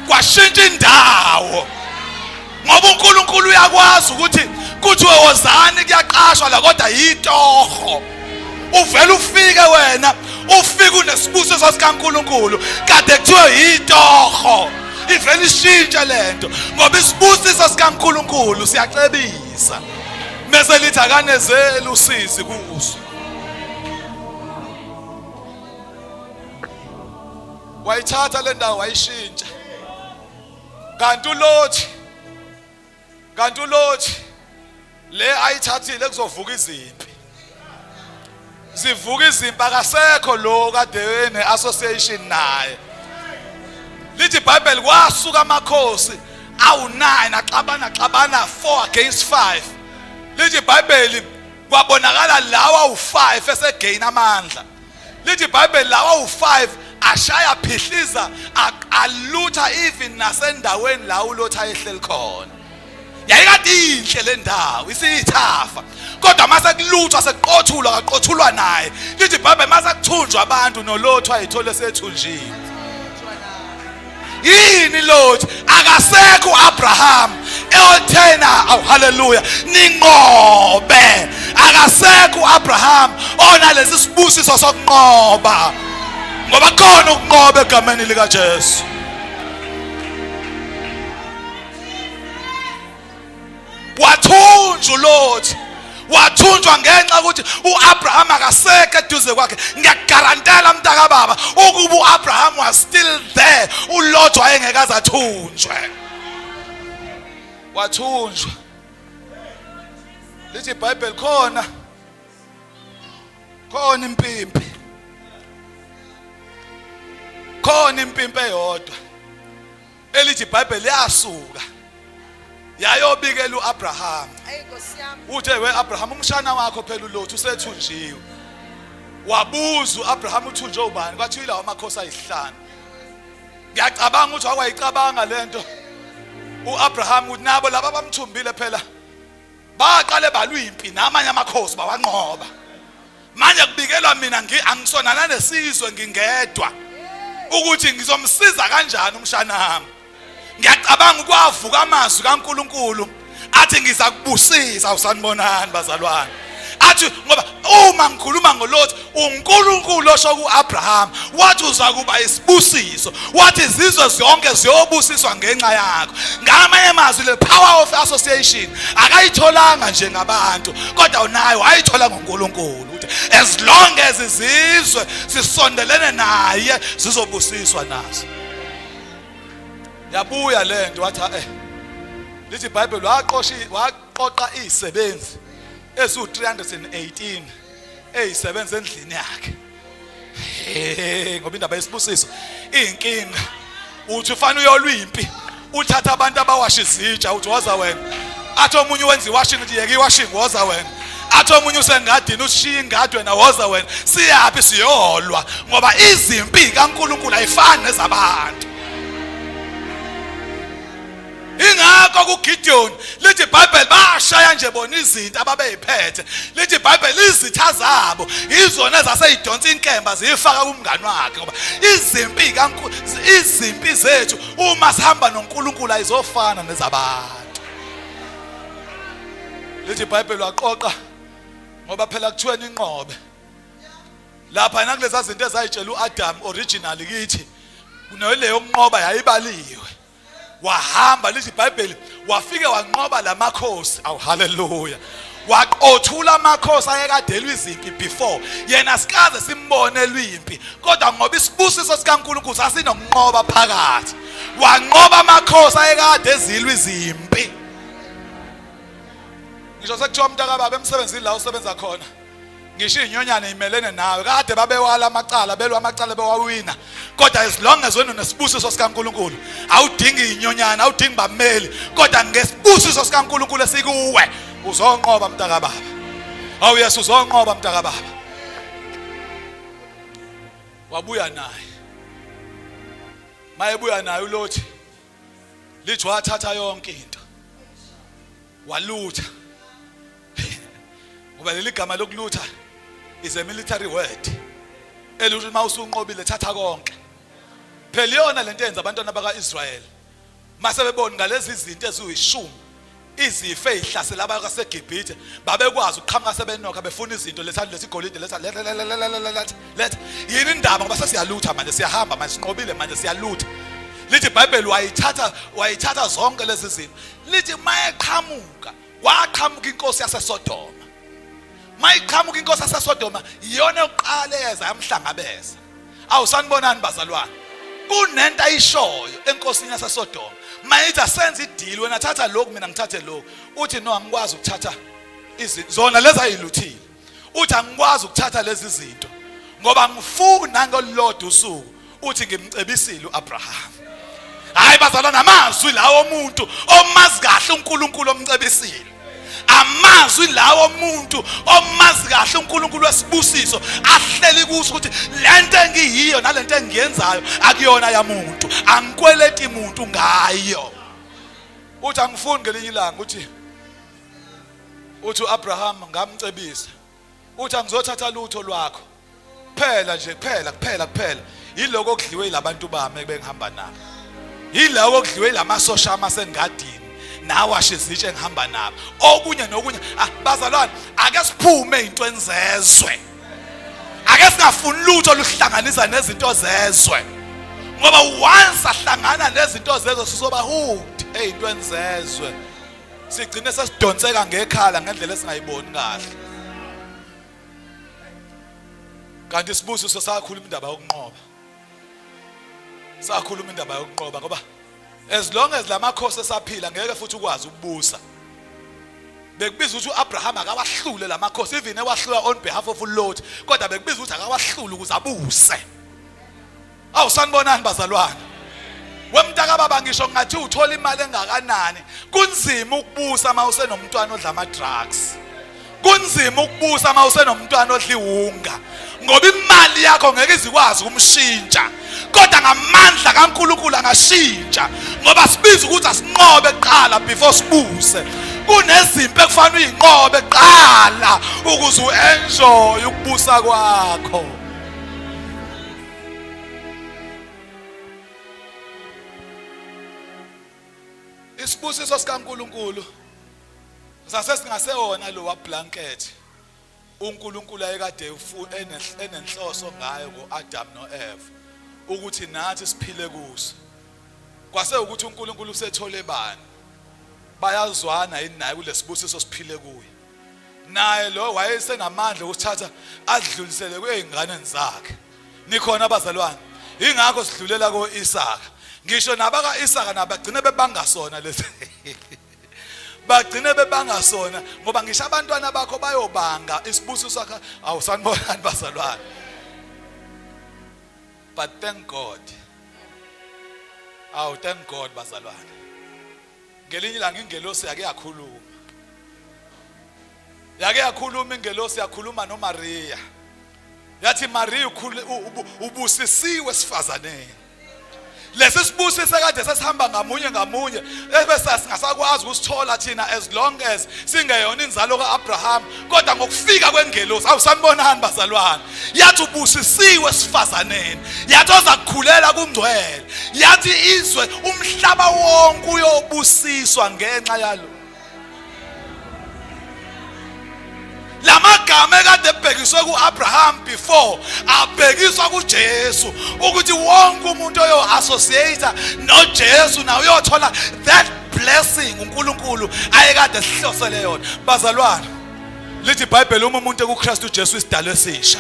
Kwashintsha indawo. Ngoba uNkulunkulu uyakwazi ukuthi kuthiwe wozani kuyaqashwa la kodwa yitoho. Uvela ufike wena ufike unesibusiso sikaNkulunkulu kade kuthiwe yitoho. Ivele ishintshe lento ngoba isibusiso sikaNkulunkulu siyacebisa. Mese lithi akanezeli usizi kuso. Wayithatha le ndawo wayishintsha. Kanti uLothi kanti uLothi le ayithathile kuzovuka izimpi. Zivuka izimpi akasekho lo kade ene association naye. Lithi iBhayibheli kwasuka amakhosi awu9 axabana xabana 4 against 5. Lithi iBhayibheli kwabonakala lawa u5 esegain amandla. Lithi iBhayibheli lawa u5 ashaya phihliza alutha even nasendaweni la uLotha ehleli khona. Yayikade inhle le ndawo isiyithafa kodwa mase kuluthwa sekuqothulwa kaqothulwa naye. Lithi iBhayibheli mase kuthunjwa abantu noLotha ayithole sethunjiwe. Yini Lot? Akasekho uAbraham eothena. Aw haleluya, ninqobe. Akasekho uAbraham onalesi sibusiso sokunqoba, ngoba khona ukunqoba egameni lika Jesu. Wathunjwa uLothi, wathunjwa ngenxa ukuthi uAbraham akasekho eduze kwakhe. Ngiyakugarantela mntaka baba ukuba uAbraham was still there, uLothi wayengeke azathunjwe. Wathunjwa. Lithi iBhayibheli khona khona impimpi, khona impimpi eyodwa elithi iBhayibheli yasuka yayobikela uAbraham. Hey Nkosi yami. Uthe we Abraham umshana wakho phela uLothi usethunjiwe. Wabuza uAbraham uthunjwe ubani? Kwathiwa ilawo amakhosi ayisihlanu. Ngiyacabanga ukuthi wakwayicabanga lento uAbraham ukuthi nabo laba abamthumbile phela baqale balwa impi namanye amakhosi bawanqoba. Manje kubikelwa mina ngi angisonana nesizwe ngingedwa ukuthi ngizomsiza kanjani umshanami. Ngiyacabanga ukwavuka amazwi kaNkuluNkulu athi ngizakubusisa. Usanibonani bazalwane? Athi ngoba uma ngikhuluma ngoLothi, uNkulunkulu osho kuAbraham wathi uzakuba isibusiso, wathi izizwe zonke ziyobusiswa ngenxa yakho. Ngamanye amazwi le power of association akayitholanga nje ngabantu, kodwa unayo wayithola ngoNkulunkulu ukuthi as long as izizwe zisondelene naye zizobusiswa nazo. Yabuya lento wathi lithi iBhayibheli waqosha waqoqa izisebenzi eziwu-318 ezisebenza endlini yakhe. Hey, ngoba indaba yesibusiso iyinkinga. Uthi ufana uyolwa impi, uthatha abantu abawasha izitsha, uthi woza wena. Athi omunye wenza iwashing, uthi yeka iwashing, woza wena. Athi omunye usengadini, ushiya ingadi wena, woza wena. Siyaphi? Siyolwa, ngoba izimpi kaNkulunkulu ayifani nezabantu. Ingakho kuGideon lithi iBhayibheli bashaya nje bona izinto ababeyiphethe. Lithi iBhayibheli izitha zabo izona ezaseyidonsa inkemba ziyifaka kumngani wakhe, ngoba izimpi kaNkulunkulu, izimpi zethu uma sihamba noNkulunkulu ayizofana nezabantu. Lithi iBhayibheli waqoqa, ngoba phela kuthiwa ninqobe lapha nakulezi zinto ezayitshela uAdam originally kithi naleyo kunqoba yayibaliwe. Wahamba lithi iBhayibheli wafike wanqoba lamakhosi. Awu haleluya. Waqothula amakhosi ayekadelwa izimpi before yena, sikaze simbone lwimpi, kodwa ngoba isibusiso sikaNkulunkulu sasinokunqoba phakathi, wanqoba amakhosi ayekade ezilwa izimpi. Ngisho sekuthiwa umntaka baba emsebenzini la usebenza khona, ngisho inyonyana imelene nawe, kade babewala amacala, belwa amacala bewawina, kodwa as long as wena unesibusiso sikaNkulunkulu awudingi inyonyana, awudingi bameli, kodwa ngesibusiso sikaNkulunkulu esikuwe uzonqoba mntaka baba. Awu Yesu, uzonqoba mntaka baba. Wabuya naye, mayebuya naye uLothi lithi wathatha yonke into walutha, ngoba leli gama lokulutha is a military word elithi uma usunqobile thatha konke. Phela iyona lento yenza abantwana bakaIsrael. Mase bebona ngalezi zinto eziyishumi izifo ezihlasela abaseGibhithe babekwazi ukuqhamuka sebenokha befuna izinto lethani lesigolide letha letha letha letha yini indaba ngoba sesiyalutha manje siyahamba manje sinqobile manje siyalutha lithi iBhayibheli wayithatha wayithatha zonke lezi zinto lithi mayeqhamuka kwaqhamuka inkosi yaseSodoma mayiqhamuka inkosi yaseSodoma iyona yokuqala eyeza yamhlangabeza Awu sanibonani bazalwane. Kunento ayishoyo enkosini yaseSodoma. Mayithi asenze ideal wena thatha lokhu mina ngithathe lokhu. Uthi no angikwazi ukuthatha izinto zona lezi ayiluthile. Uthi angikwazi ukuthatha lezi zinto ngoba ngifuna ngolulodwa usuku uthi ngimcebisile uAbraham. Hayi bazalwane amazwi lawo omuntu omazi kahle uNkulunkulu omcebisile. Amazwi lawo omuntu omazi kahle uNkulunkulu wesibusiso ahleli kuso ukuthi lento engiyiyo nalento engiyenzayo akuyona yamuntu angikweleti muntu ngayo. Uthi angifuni ngelinye ilanga uthi uthi uAbraham ngamcebisa uthi angizothatha lutho lwakho kuphela nje kuphela kuphela kuphela yiloko okudliwe yilabantu bami ebengihamba nabo yiloko okudliwe yilamasosha amasengadini nawasha izitshe engihamba nabo okunye nokunye ah bazalwane ake siphume ezintweni zezwe ake singafuni lutho oluhlanganisa nezinto zezwe ngoba once ahlangana nezinto zezwe sizoba hooked ezintweni zezwe sigcine sesidonseka ngekhala ngendlela esingayiboni kahle kanti isibusiso sakhuluma indaba yokunqoba sakhuluma indaba yokunqoba ngoba as long as lamakhosi esaphila ngeke futhi ukwazi ukubusa bekubiza ukuthi uAbraham akawahlule lamakhosi even ewahlula on behalf of uLot kodwa bekubiza ukuthi akawahlule ukuze abuse Awu sanibonani bazalwane. Wemntaka baba ngisho ngathi uthola imali engakanani kunzima ukubusa uma usenomntwana odla ama drugs. Kunzima ukubusa uma usenomntwana odla iwunga ngoba imali yakho ngeke izikwazi ukumshintsha. Kodwa ngamandla kaNkuluNkulu angashintsha ngoba sibiza ukuthi asinqobe kuqala before sibuse. Kunezimpi ekufanele uyinqobe kuqala ukuze uenjoy ukubusa kwakho. Isibusiso sikaNkuluNkulu sase singasewona lo wa blanket uNkulunkulu ayekade enenhloso ngayo ngoAdam noEva ukuthi nathi siphile kuso kwase ukuthi uNkulunkulu usethole bani bayazwana yini naye kulesibusiso siphile kuye naye lo wayesenamandla okuthatha adlulisele kwezinganeni zakhe nikhona abazalwane ingakho sidlulela ko-Isaka ngisho nabaka-Isaka nabagcine bebanga sona lesi bagcine bebanga sona ngoba ngisho abantwana bakho bayobanga isibusiso sakho awusanibonani bazalwane but thank God awu thank God bazalwane ngelinye ilanga ingelosi yake yakhuluma yake yakhuluma ingelosi yakhuluma noMaria yathi Maria ubusisiwe esifazaneni lesi sibusiso kade sesihamba ngamunye ngamunye ebese singasakwazi ukusithola thina as long as singeyona inzalo kaAbraham kodwa ngokufika kwengelosi awusanibonani bazalwane yathi ubusisiwe esifazaneni yathi ozakukhulela kungcwele yathi izwe umhlaba wonke uyobusiswa ngenxa yalo lamagama ekade ebhekiswe kuAbraham before abhekiswa kuJesu ukuthi wonke umuntu oyo associate noJesu nawe uyothola that blessing uNkulunkulu ayekade esihlosele yona bazalwane lithi iBhayibheli uma umuntu ekuKristu Jesu isidalwa esisha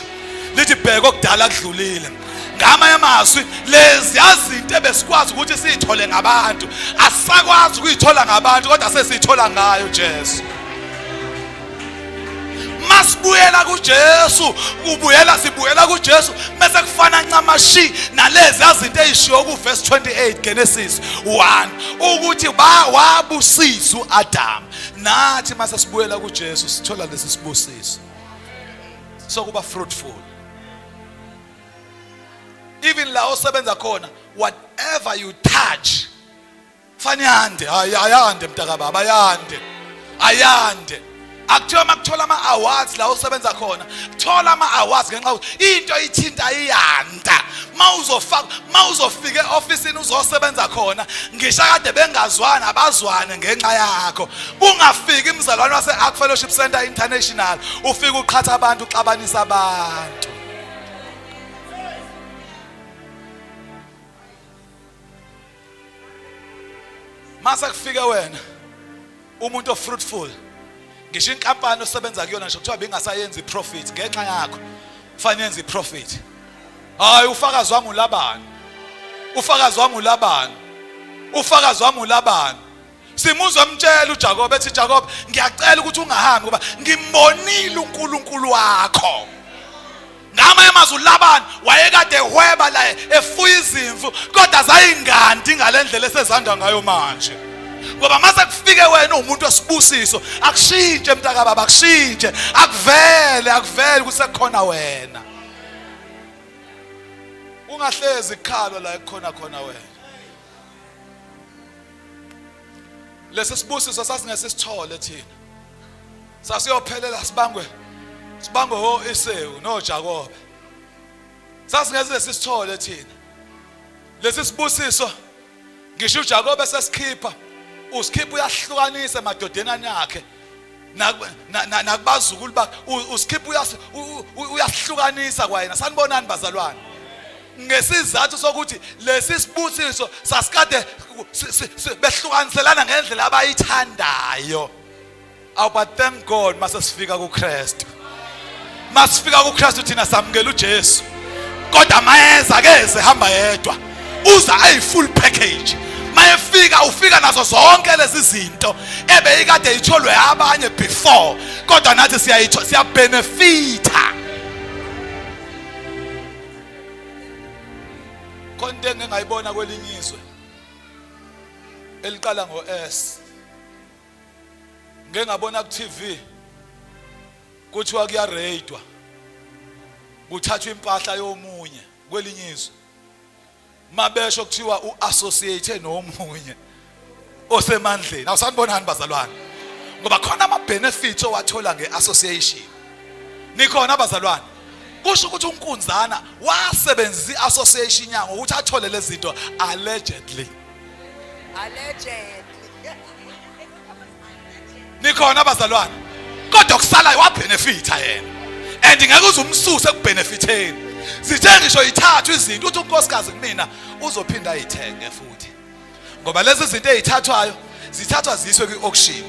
lithi bheka okudala kudlulile ngamanye amazwi lezi zinto ebesikwazi ukuthi siyithole ngabantu asisakwazi ukuyithola ngabantu kodwa sesiyithola ngayo Jesu masibuyela kuJesu kubuyela sibuyela kuJesu bese kufana ncamashi nalezi azinto ezishiwo kuverse 28 Genesis 1 ukuthi wabusisa uAdam nathi mase sibuyela kuJesu sithola lesi sibusiso sokuba fruitful even la osebenza khona whatever you touch fane yande hayi ayande mntakababa ayande ayande akuthiwa makuthola ama awards la osebenza khona thola ama awards ngenxa yokuthi into ithinta iyanda Mawuzofaka mawuzofika eofficeini uzosebenza khona, ngisho kade bengazwana abazwane ngenxa yakho. Kungafiki imzalwane wase Ark Fellowship Center International ufike uqhatha abantu, uxabanisa abantu. Mase kufike wena umuntu ofruitful, ngisho inkampani osebenza kuyona ngisho kuthiwa bingasayenzi profit ngenxa yakho, kufanele yenze iprofit. Hayi, ufakazi wami uLabani, ufakazi wami uLabani, ufakazi wami uLabani. Simuzwa emtshela uJakobe ethi, Jakobe, ngiyacela ukuthi ungahambi ngoba ngimbonile uNkulunkulu wakho. Ngamanye amazwi uLabani wayekade ehweba la efuya izimvu, kodwa zayingandi ngalendlela esezanda ngayo manje. Ngoba mase kufike wena umuntu wesibusiso, akushintshe mntakababa, akushintshe, akuvele, akuvele kusekhona wena. Ungahlezi kukhalwa la ekukhona khona wena. Lesi sibusiso sasingese sithole thina, sasiyophelela sibangwe o-Esewu noJakobe. Sasingeze sisithole thina lesi sibusiso. Ngisho uJakobe sesikhipha, usikhipha uyahlukanisa emadodenani akhe nakubazukulu bakhe, usikhipha uyasihlukanisa kwayena. Sanibonani bazalwane, ngesizathu sokuthi lesi sibusiso sasikade behlukaniselana ngendlela abayithandayo. Aw, but thank God mase sifika kuKristu, masifika kuKristu thina samukela uJesu, kodwa mayeza keze hamba yedwa, uza ayi full package. Mayefika ufika nazo zonke lezi zinto ebeyikade itholwe abanye before, kodwa nathi siyayithola, siyabenefita. Khona into engingayibona kwelinye izwe eliqala ngo-S, ngeke ngabona ku TV kuthiwa kuyaraidwa, kuthathwa impahla yomunye kwelinye izwe, mabesho kuthiwa uassociate nomunye osemandleni. Awusanibonani bazalwane, ngoba khona ama benefits owathola ngeassociation. Nikhona bazalwane? Kusho ukuthi unkunzana wasebenzisa iassociation yango ukuthi athole lezi zinto allegedly. Allegedly. Nikhona bazalwane? Kodwa kusalayo wabenefita yena, and ngeke uze umsuse ekubenefitheni. Zithe ngisho ithathwa izinto, uthi unkosikazi kumina uzophinda ayithenge futhi, ngoba lezi zinto ezithathwayo zithathwa ziswe kwi-auction.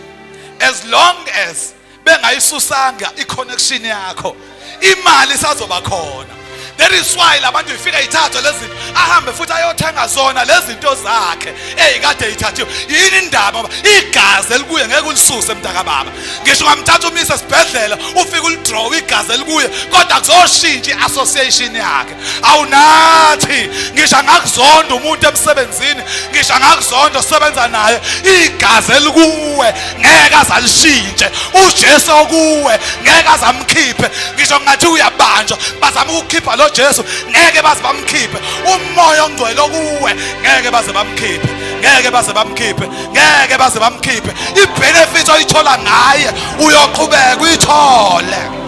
As long as bengayisusanga i-connection yakho, imali isazoba khona. That is why labantu ifika ithathwa lezi zinto, ahambe futhi ayothenga zona lezi zinto zakhe eyikade ithathiwe. Yini indaba? Ngoba igazi elikuye ngeke ulisuse mntakababa. Ngisho ungamthatha umise esibhedlela ufike ulidraw igazi elikuye, kodwa kuzoshintsha i-association yakhe. Awunathi ngisho angakuzonda umuntu emsebenzini, ngisho angakuzonda osebenza naye, igazi elikuwe ngeke azalishintshe. uJesu okuwe ngeke azamkhiphe. Ngisho ngathi uyabanjwa bazama ukukhipha lo Jesu, ngeke baze bamkhiphe. Umoya ongcwele okuwe ngeke baze bamkhiphe, ngeke baze bamkhiphe, ngeke baze bamkhiphe. Ibenefit oyithola ngaye uyoqhubeka uyithole.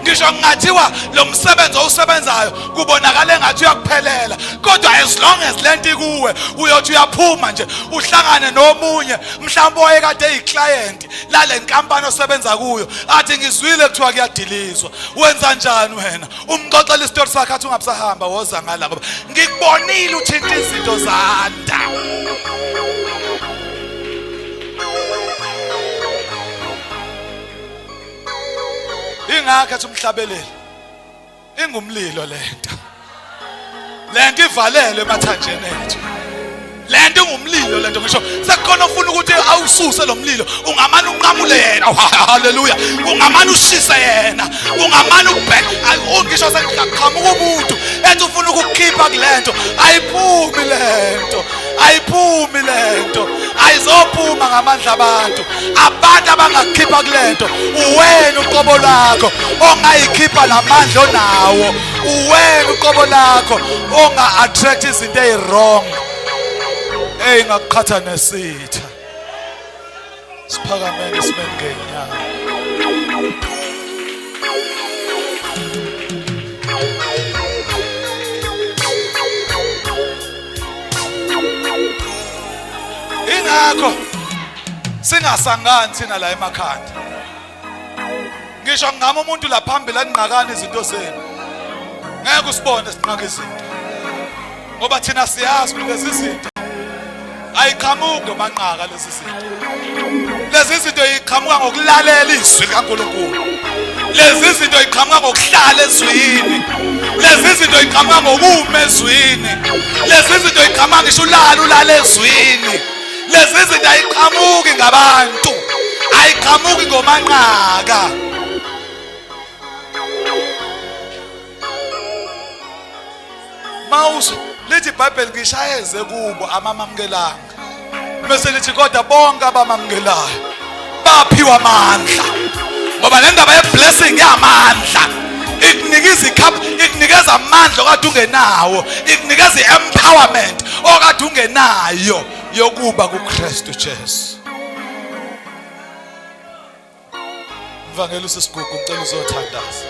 Ngisho kungathiwa lo msebenzi owusebenzayo kubonakala engathi uyakuphelela, kodwa as long as lento ikuwe, uyothi uyaphuma nje uhlangane nomunye mhlawumbe owayekade eyiclient lale nkampani osebenza kuyo, athi ngizwile kuthiwa kuyadilizwa, wenza njani wena? Umxoxela isitori sakhe, athi ungabusahamba, woza ngala ngoba ngikubonile uthinta izinto zanda. Ingakho athi umhlabeleli, ingumlilo lento, lento ivalelwe emathanjeni ethu, lento ingumlilo lento. Ngisho sekukhona ofuna ukuthi awususe lo mlilo, ungamane unqamule yena. Haleluya, ungamane ushise yena, ungamane ubheke. Ngisho sekuqhamuka umuntu ethi ufuna ukukukhipha kulento, ayiphumi lento, ayiphumi lento, ayizophuma ngamandla abantu. Abantu abangakukhipha kulento uwena uqobo lwakho ongayikhipha lamandla onawo, uwena uqobo lakho onga-attract izinto eyi-wrong ey'ngakuqhatha nesitha. Siphakameni simeni ngeenyawo. Ingakho singasangani thina la emakhanda. Ngisho ngama umuntu la phambili anqakana izinto zenu. Ngeke usibone sinqaka izinto. Ngoba thina siyazi ukuthi lezi zinto ayiqhamuki ngomanqaka lezi zinto. Lezi zinto iqhamuka ngokulalela izwi likaNkulunkulu. Lezi zinto iqhamuka ngokuhlala ezwini. Lezi zinto iqhamuka ngokuma ezwini. Lezi zinto iqhamuka ngisho ulala ulala ezwini. Lezi zinto ayiqhamuki ngabantu. Ayiqhamuki ngomanqaka. Mawuse lithi iBhayibheli ngishayeze kubo amamamukelanga. Bese lithi kodwa bonke abamamukelayo baphiwa amandla. Ngoba le ndaba ye-blessing yamandla ikunikeza ikhap ikunikeza amandla okade ungenawo ikunikeza i-empowerment okade ungenayo yokuba kuKristu Jesu. Mvangeli usisigugu ngicela uzothandaza.